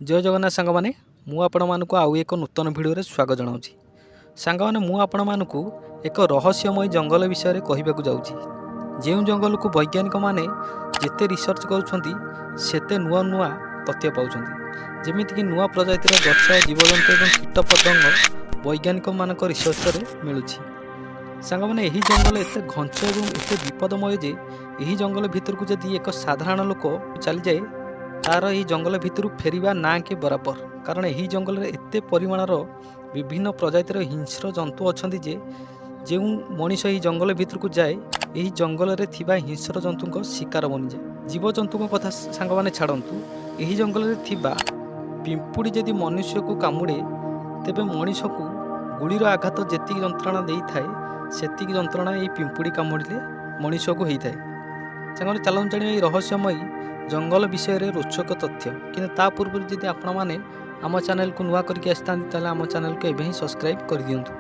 ଜୟ ଜଗନ୍ନାଥ ସାଙ୍ଗମାନେ, ମୁଁ ଆପଣମାନଙ୍କୁ ଆଉ ଏକ ନୂତନ ଭିଡ଼ିଓରେ ସ୍ୱାଗତ ଜଣାଉଛି। ସାଙ୍ଗମାନେ, ମୁଁ ଆପଣମାନଙ୍କୁ ଏକ ରହସ୍ୟମୟ ଜଙ୍ଗଲ ବିଷୟରେ କହିବାକୁ ଯାଉଛି, ଯେଉଁ ଜଙ୍ଗଲକୁ ବୈଜ୍ଞାନିକମାନେ ଯେତେ ରିସର୍ଚ୍ଚ କରୁଛନ୍ତି ସେତେ ନୂଆ ନୂଆ ତଥ୍ୟ ପାଉଛନ୍ତି। ଯେମିତିକି ନୂଆ ପ୍ରଜାତିର ଗଛ, ଜୀବଜନ୍ତୁ ଏବଂ କୀଟପତଙ୍ଗ ବୈଜ୍ଞାନିକମାନଙ୍କ ରିସର୍ଚ୍ଚରେ ମିଳୁଛି। ସାଙ୍ଗମାନେ, ଏହି ଜଙ୍ଗଲ ଏତେ ଘଞ୍ଚ ଏବଂ ଏତେ ବିପଦମୟ ଯେ ଏହି ଜଙ୍ଗଲ ଭିତରକୁ ଯଦି ଏକ ସାଧାରଣ ଲୋକ ଚାଲିଯାଏ, ତାର ଏହି ଜଙ୍ଗଲ ଭିତରୁ ଫେରିବା ନା କେ ବରାବର। କାରଣ ଏହି ଜଙ୍ଗଲରେ ଏତେ ପରିମାଣର ବିଭିନ୍ନ ପ୍ରଜାତିର ହିଂସ୍ର ଜନ୍ତୁ ଅଛନ୍ତି ଯେ ଯେଉଁ ମଣିଷ ଏହି ଜଙ୍ଗଲ ଭିତରକୁ ଯାଏ, ଏହି ଜଙ୍ଗଲରେ ଥିବା ହିଂସ୍ର ଜନ୍ତୁଙ୍କ ଶିକାର ବନିଯାଏ। ଜୀବଜନ୍ତୁଙ୍କ କଥା ସାଙ୍ଗମାନେ ଛାଡ଼ନ୍ତୁ, ଏହି ଜଙ୍ଗଲରେ ଥିବା ପିମ୍ପୁଡ଼ି ଯଦି ମନୁଷ୍ୟକୁ କାମୁଡ଼େ, ତେବେ ମଣିଷକୁ ଗୁଳିର ଆଘାତ ଯେତିକି ଯନ୍ତ୍ରଣା ଦେଇଥାଏ, ସେତିକି ଯନ୍ତ୍ରଣା ଏହି ପିମ୍ପୁଡ଼ି କାମୁଡ଼ିଲେ ମଣିଷକୁ ହେଇଥାଏ। ସାଙ୍ଗମାନେ, ଚାଲନ୍ତୁ ଜାଣିବା ଏହି ରହସ୍ୟମୟୀ ଜଙ୍ଗଲ ବିଷୟରେ ରୋଚକ ତଥ୍ୟ। କିନ୍ତୁ ତା ପୂର୍ବରୁ ଯଦି ଆପଣମାନେ ଆମ ଚ୍ୟାନେଲକୁ ନୂଆ କରିକି ଆସିଥାନ୍ତି, ତାହେଲେ ଆମ ଚ୍ୟାନେଲକୁ ଏବେ ହିଁ ସବସ୍କ୍ରାଇବ୍ କରିଦିଅନ୍ତୁ।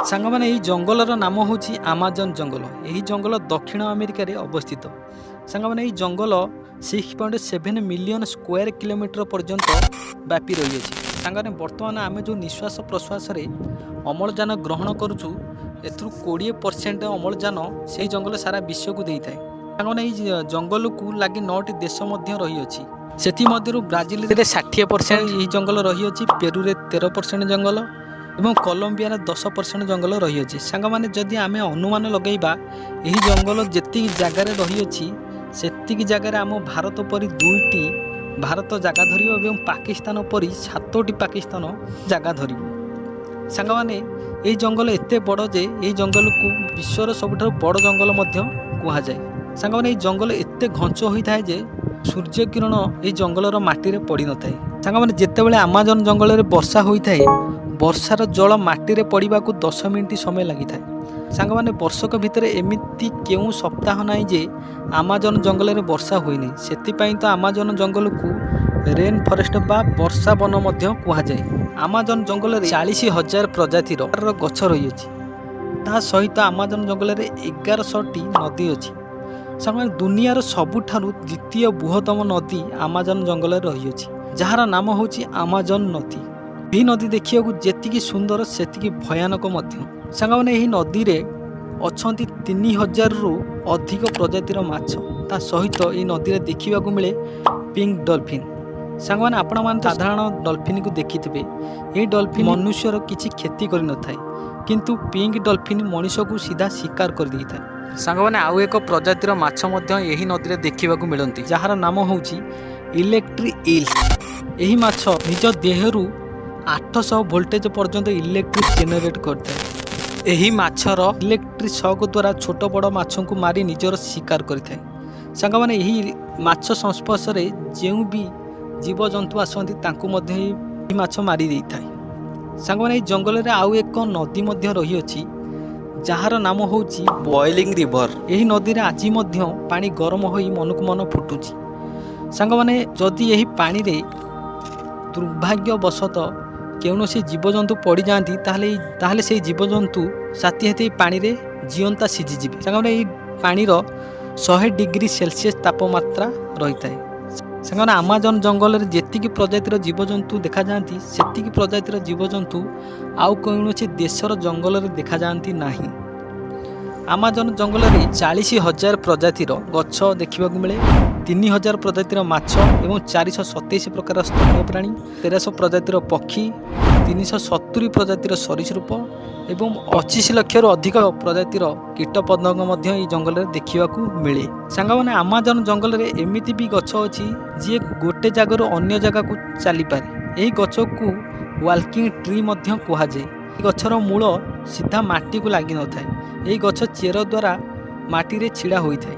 ସାଙ୍ଗମାନେ, ଏହି ଜଙ୍ଗଲର ନାମ ହେଉଛି ଆମାଜନ ଜଙ୍ଗଲ। ଏହି ଜଙ୍ଗଲ ଦକ୍ଷିଣ ଆମେରିକାରେ ଅବସ୍ଥିତ। ସାଙ୍ଗମାନେ, ଏହି ଜଙ୍ଗଲ 6.7 million square kilometer ପର୍ଯ୍ୟନ୍ତ ବ୍ୟାପି ରହିଅଛି। ସାଙ୍ଗମାନେ, ବର୍ତ୍ତମାନ ଆମେ ଯେଉଁ ନିଶ୍ୱାସ ପ୍ରଶ୍ୱାସରେ ଅମ୍ଳଜାନ ଗ୍ରହଣ କରୁଛୁ, ଏଥିରୁ 20% ଅମ୍ଳଜାନ ସେହି ଜଙ୍ଗଲ ସାରା ବିଶ୍ୱକୁ ଦେଇଥାଏ। ସାଙ୍ଗମାନେ, ଏହି ଜଙ୍ଗଲକୁ ଲାଗି ନଅଟି ଦେଶ ମଧ୍ୟ ରହିଅଛି। ସେଥିମଧ୍ୟରୁ ବ୍ରାଜିଲରେ 60% ଏହି ଜଙ୍ଗଲ ରହିଅଛି, ପେରୁରେ 13% ଜଙ୍ଗଲ ଏବଂ କଲମ୍ବିଆରେ 10% ଜଙ୍ଗଲ ରହିଅଛି। ସାଙ୍ଗମାନେ, ଯଦି ଆମେ ଅନୁମାନ ଲଗାଇବା, ଏହି ଜଙ୍ଗଲ ଯେତିକି ଜାଗାରେ ରହିଅଛି, ସେତିକି ଜାଗାରେ ଆମ ଭାରତ ପରି ଦୁଇଟି ଭାରତ ଜାଗା ଧରିବ ଏବଂ ପାକିସ୍ତାନ ପରି ସାତୋଟି ପାକିସ୍ତାନ ଜାଗା ଧରିବ। ସାଙ୍ଗମାନେ, ଏହି ଜଙ୍ଗଲ ଏତେ ବଡ଼ ଯେ ଏହି ଜଙ୍ଗଲକୁ ବିଶ୍ୱର ସବୁଠାରୁ ବଡ଼ ଜଙ୍ଗଲ ମଧ୍ୟ କୁହାଯାଏ। ସାଙ୍ଗମାନେ, ଏହି ଜଙ୍ଗଲ ଏତେ ଘଞ୍ଚ ହୋଇଥାଏ ଯେ ସୂର୍ଯ୍ୟ କିରଣ ଏହି ଜଙ୍ଗଲର ମାଟିରେ ପଡ଼ିନଥାଏ। ସାଙ୍ଗମାନେ, ଯେତେବେଳେ ଆମାଜନ ଜଙ୍ଗଲରେ ବର୍ଷା ହୋଇଥାଏ, ବର୍ଷାର ଜଳ ମାଟିରେ ପଡ଼ିବାକୁ 10 ମିନିଟ୍ ସମୟ ଲାଗିଥାଏ। ସାଙ୍ଗମାନେ, ବର୍ଷକ ଭିତରେ ଏମିତି କେଉଁ ସପ୍ତାହ ନାହିଁ ଯେ ଆମାଜନ ଜଙ୍ଗଲରେ ବର୍ଷା ହୋଇନାହିଁ। ସେଥିପାଇଁ ତ ଆମାଜନ ଜଙ୍ଗଲକୁ ରେନ୍ ଫରେଷ୍ଟ ବା ବର୍ଷା ବନ ମଧ୍ୟ କୁହାଯାଏ। ଆମାଜନ ଜଙ୍ଗଲରେ 40,000 ପ୍ରଜାତିର ଗଛ ରହିଅଛି। ତା ସହିତ ଆମାଜନ ଜଙ୍ଗଲରେ 1100ଟି ନଦୀ ଅଛି। ସାଙ୍ଗମାନେ, ଦୁନିଆର ସବୁଠାରୁ ଦ୍ୱିତୀୟ ବୃହତ୍ତମ ନଦୀ ଆମାଜନ ଜଙ୍ଗଲରେ ରହିଅଛି, ଯାହାର ନାମ ହେଉଛି ଆମାଜନ ନଦୀ। ଏହି ନଦୀ ଦେଖିବାକୁ ଯେତିକି ସୁନ୍ଦର, ସେତିକି ଭୟାନକ ମଧ୍ୟ। ସାଙ୍ଗମାନେ, ଏହି ନଦୀରେ ଅଛନ୍ତି 3000ରୁ ଅଧିକ ପ୍ରଜାତିର ମାଛ। ତା ସହିତ ଏହି ନଦୀରେ ଦେଖିବାକୁ ମିଳେ ପିଙ୍କ ଡଲଫିନ୍। ସାଙ୍ଗମାନେ, ଆପଣମାନେ ସାଧାରଣ ଡଲଫିନ୍କୁ ଦେଖିଥିବେ। ଏହି ଡଲଫିନ୍ ମନୁଷ୍ୟର କିଛି କ୍ଷତି କରିନଥାଏ, କିନ୍ତୁ ପିଙ୍କ ଡଲଫିନ୍ ମଣିଷକୁ ସିଧା ଶିକାର କରିଦେଇଥାଏ। ସାଙ୍ଗମାନେ, ଆଉ ଏକ ପ୍ରଜାତିର ମାଛ ମଧ୍ୟ ଏହି ନଦୀରେ ଦେଖିବାକୁ ମିଳନ୍ତି, ଯାହାର ନାମ ହେଉଛି ଇଲେକ୍ଟ୍ରିକ୍ ଇଲ୍। ଏହି ମାଛ ନିଜ ଦେହରୁ 800 ଭୋଲ୍ଟେଜ୍ ପର୍ଯ୍ୟନ୍ତ ଇଲେକ୍ଟ୍ରିକ୍ ଜେନେରେଟ୍ କରିଥାଏ। ଏହି ମାଛର ଇଲେକ୍ଟ୍ରିକ୍ ସକ୍ ଦ୍ୱାରା ଛୋଟ ବଡ଼ ମାଛଙ୍କୁ ମାରି ନିଜର ଶିକାର କରିଥାଏ। ସାଙ୍ଗମାନେ, ଏହି ମାଛ ସଂସ୍ପର୍ଶରେ ଯେଉଁ ବି ଜୀବଜନ୍ତୁ ଆସନ୍ତି, ତାଙ୍କୁ ମଧ୍ୟ ଏହି ମାଛ ମାରି ଦେଇଥାଏ। ସାଙ୍ଗମାନେ, ଏହି ଜଙ୍ଗଲରେ ଆଉ ଏକ ନଦୀ ମଧ୍ୟ ରହିଅଛି, ଯାହାର ନାମ ହେଉଛି ବଏଲିଂ ରିଭର। ଏହି ନଦୀରେ ଆଜି ମଧ୍ୟ ପାଣି ଗରମ ହୋଇ ମନକୁ ମନ ଫୁଟୁଛି। ସାଙ୍ଗମାନେ, ଯଦି ଏହି ପାଣିରେ ଦୁର୍ଭାଗ୍ୟବଶତଃ କୌଣସି ଜୀବଜନ୍ତୁ ପଡ଼ିଯାଆନ୍ତି, ତାହେଲେ ସେଇ ଜୀବଜନ୍ତୁ ସାଥୀ ସାଥୀ ଏହି ପାଣିରେ ଜିଅନ୍ତା ସିଝିଯିବେ। ସାଙ୍ଗମାନେ, ଏହି ପାଣିର 100 ଡିଗ୍ରୀ ସେଲସିୟସ୍ ତାପମାତ୍ରା ରହିଥାଏ। ସାଙ୍ଗମାନେ, ଆମାଜନ ଜଙ୍ଗଲରେ ଯେତିକି ପ୍ରଜାତିର ଜୀବଜନ୍ତୁ ଦେଖାଯାଆନ୍ତି, ସେତିକି ପ୍ରଜାତିର ଜୀବଜନ୍ତୁ ଆଉ କୌଣସି ଦେଶର ଜଙ୍ଗଲରେ ଦେଖାଯାଆନ୍ତି ନାହିଁ। ଆମାଜନ ଜଙ୍ଗଲରେ 40,000 ପ୍ରଜାତିର ଗଛ ଦେଖିବାକୁ ମିଳେ, 3000 ପ୍ରଜାତିର ମାଛ ଏବଂ 427 ପ୍ରକାର ସ୍ତନ୍ୟ ପ୍ରାଣୀ, 1300 ପ୍ରଜାତିର ପକ୍ଷୀ, 370 ପ୍ରଜାତିର ସରୀସୃପ ଏବଂ 25 ଲକ୍ଷରୁ ଅଧିକ ପ୍ରଜାତିର କୀଟପତଙ୍ଗ ମଧ୍ୟ ଏହି ଜଙ୍ଗଲରେ ଦେଖିବାକୁ ମିଳେ। ସାଙ୍ଗମାନେ, ଆମାଜନ ଜଙ୍ଗଲରେ ଏମିତି ବି ଗଛ ଅଛି, ଯିଏ ଗୋଟେ ଜାଗାରୁ ଅନ୍ୟ ଜାଗାକୁ ଚାଲିପାରେ। ଏହି ଗଛକୁ ୱାକିଂ ଟ୍ରି ମଧ୍ୟ କୁହାଯାଏ। ଏହି ଗଛର ମୂଳ ସିଧା ମାଟିକୁ ଲାଗିନଥାଏ। ଏହି ଗଛ ଚେର ଦ୍ୱାରା ମାଟିରେ ଛିଡ଼ା ହୋଇଥାଏ।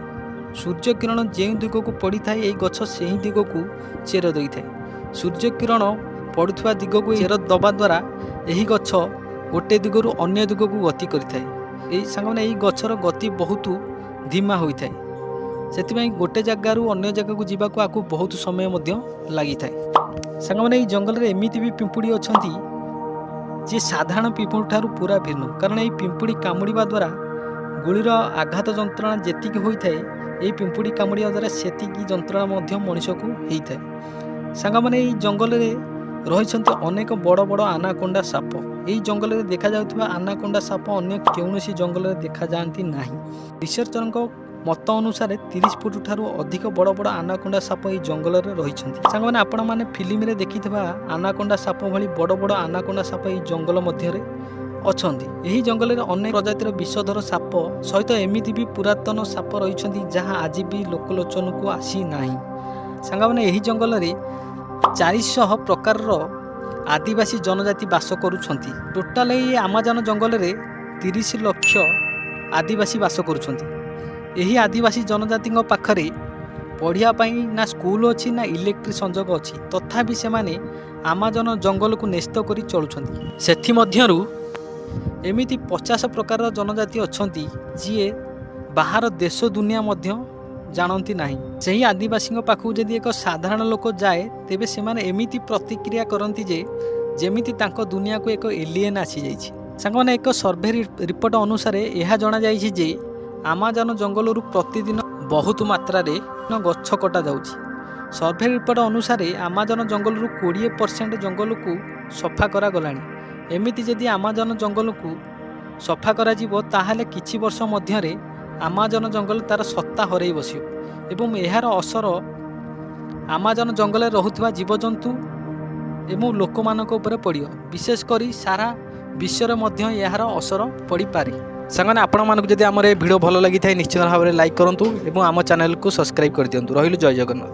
ସୂର୍ଯ୍ୟ କିରଣ ଯେଉଁ ଦିଗକୁ ପଡ଼ିଥାଏ, ଏହି ଗଛ ସେହି ଦିଗକୁ ଚେର ଦେଇଥାଏ। ସୂର୍ଯ୍ୟ କିରଣ ପଡ଼ୁଥିବା ଦିଗକୁ ଚେର ଦେବା ଦ୍ୱାରା ଏହି ଗଛ ଗୋଟେ ଦିଗରୁ ଅନ୍ୟ ଦିଗକୁ ଗତି କରିଥାଏ। ଏହି ସାଙ୍ଗମାନେ, ଏହି ଗଛର ଗତି ବହୁତ ଧୀମା ହୋଇଥାଏ। ସେଥିପାଇଁ ଗୋଟେ ଜାଗାରୁ ଅନ୍ୟ ଜାଗାକୁ ଯିବାକୁ ଆକୁ ବହୁତ ସମୟ ମଧ୍ୟ ଲାଗିଥାଏ। ସାଙ୍ଗମାନେ, ଏହି ଜଙ୍ଗଲରେ ଏମିତି ବି ପିମ୍ପୁଡ଼ି ଅଛନ୍ତି, ଯିଏ ସାଧାରଣ ପିମ୍ପୁଡ଼ି ଠାରୁ ପୁରା ଭିନ୍ନ। କାରଣ ଏହି ପିମ୍ପୁଡ଼ି କାମୁଡ଼ିବା ଦ୍ୱାରା ଗୁଳିର ଆଘାତ ଯନ୍ତ୍ରଣା ଯେତିକି ହୋଇଥାଏ, ଏହି ପିମ୍ପୁଡ଼ି କାମୁଡ଼ିବା ଦ୍ୱାରା ସେତିକି ଯନ୍ତ୍ରଣା ମଧ୍ୟ ମଣିଷକୁ ହେଇଥାଏ। ସାଙ୍ଗମାନେ, ଏହି ଜଙ୍ଗଲରେ ରହିଛନ୍ତି ଅନେକ ବଡ଼ ବଡ଼ ଆନାକୋଣ୍ଡା ସାପ। ଏହି ଜଙ୍ଗଲରେ ଦେଖାଯାଉଥିବା ଆନାକୋଣ୍ଡା ସାପ ଅନ୍ୟ କୌଣସି ଜଙ୍ଗଲରେ ଦେଖାଯାଆନ୍ତି ନାହିଁ। ରିସର୍ଚ୍ଚରଙ୍କ ମତ ଅନୁସାରେ 30 ଫୁଟ ଠାରୁ ଅଧିକ ବଡ଼ ବଡ଼ ଆନାକୋଣ୍ଡା ସାପ ଏହି ଜଙ୍ଗଲରେ ରହିଛନ୍ତି। ସାଙ୍ଗମାନେ, ଆପଣମାନେ ଫିଲ୍ମରେ ଦେଖିଥିବା ଆନାକୋଣ୍ଡା ସାପ ଭଳି ବଡ଼ ବଡ଼ ଆନାକୋଣ୍ଡା ସାପ ଏହି ଜଙ୍ଗଲ ମଧ୍ୟରେ ଅଛନ୍ତି। ଏହି ଜଙ୍ଗଲରେ ଅନେକ ପ୍ରଜାତିର ବିଷଧର ସାପ ସହିତ ଏମିତି ବି ପୁରାତନ ସାପ ରହିଛନ୍ତି, ଯାହା ଆଜି ବି ଲୋକଲୋଚନକୁ ଆସିନାହିଁ। ସାଙ୍ଗମାନେ, ଏହି ଜଙ୍ଗଲରେ 400 ପ୍ରକାରର ଆଦିବାସୀ ଜନଜାତି ବାସ କରୁଛନ୍ତି। ଟୋଟାଲ ଏହି ଆମାଜନ ଜଙ୍ଗଲରେ 30 ଲକ୍ଷ ଆଦିବାସୀ ବାସ କରୁଛନ୍ତି। ଏହି ଆଦିବାସୀ ଜନଜାତିଙ୍କ ପାଖରେ ପଢ଼ିବା ପାଇଁ ନା ସ୍କୁଲ ଅଛି, ନା ଇଲେକ୍ଟ୍ରିକ୍ ସଂଯୋଗ ଅଛି। ତଥାପି ସେମାନେ ଆମାଜନ ଜଙ୍ଗଲକୁ ନ୍ୟସ୍ତ କରି ଚଳୁଛନ୍ତି। ସେଥିମଧ୍ୟରୁ ଏମିତି 50 ପ୍ରକାରର ଜନଜାତି ଅଛନ୍ତି, ଯିଏ ବାହାର ଦେଶ ଦୁନିଆ ମଧ୍ୟ ଜାଣନ୍ତି ନାହିଁ। ସେହି ଆଦିବାସୀଙ୍କ ପାଖକୁ ଯଦି ଏକ ସାଧାରଣ ଲୋକ ଯାଏ, ତେବେ ସେମାନେ ଏମିତି ପ୍ରତିକ୍ରିୟା କରନ୍ତି ଯେ ଯେମିତି ତାଙ୍କ ଦୁନିଆକୁ ଏକ ଏଲିଏନ୍ ଆସିଯାଇଛି। ସାଙ୍ଗମାନେ, ଏକ ସର୍ଭେ ରିପୋର୍ଟ ଅନୁସାରେ ଏହା ଜଣାଯାଇଛି ଯେ ଆମାଜନ ଜଙ୍ଗଲରୁ ପ୍ରତିଦିନ ବହୁତ ମାତ୍ରାରେ ଗଛ କଟାଯାଉଛି। ସର୍ଭେ ରିପୋର୍ଟ ଅନୁସାରେ ଆମାଜନ ଜଙ୍ଗଲରୁ 20% ଜଙ୍ଗଲକୁ ସଫା କରାଗଲାଣି। ଏମିତି ଯଦି ଆମାଜନ ଜଙ୍ଗଲକୁ ସଫା କରାଯିବ, ତାହେଲେ କିଛି ବର୍ଷ ମଧ୍ୟରେ ଆମାଜନ ଜଙ୍ଗଲ ତା'ର ସତ୍ତା ହରାଇ ବସିବ ଏବଂ ଏହାର ଅସର ଆମାଜନ ଜଙ୍ଗଲରେ ରହୁଥିବା ଜୀବଜନ୍ତୁ ଏବଂ ଲୋକମାନଙ୍କ ଉପରେ ପଡ଼ିବ। ବିଶେଷ କରି ସାରା ବିଶ୍ୱରେ ମଧ୍ୟ ଏହାର ଅସର ପଡ଼ିପାରେ। ସାଙ୍ଗମାନେ, ଆପଣମାନଙ୍କୁ ଯଦି ଆମର ଏ ଭିଡ଼ିଓ ଭଲ ଲାଗିଥାଏ, ନିଶ୍ଚିତ ଭାବରେ ଲାଇକ୍ କରନ୍ତୁ ଏବଂ ଆମ ଚ୍ୟାନେଲକୁ ସବସ୍କ୍ରାଇବ୍ କରିଦିଅନ୍ତୁ। ରହିଲୁ, ଜୟ ଜଗନ୍ନାଥ।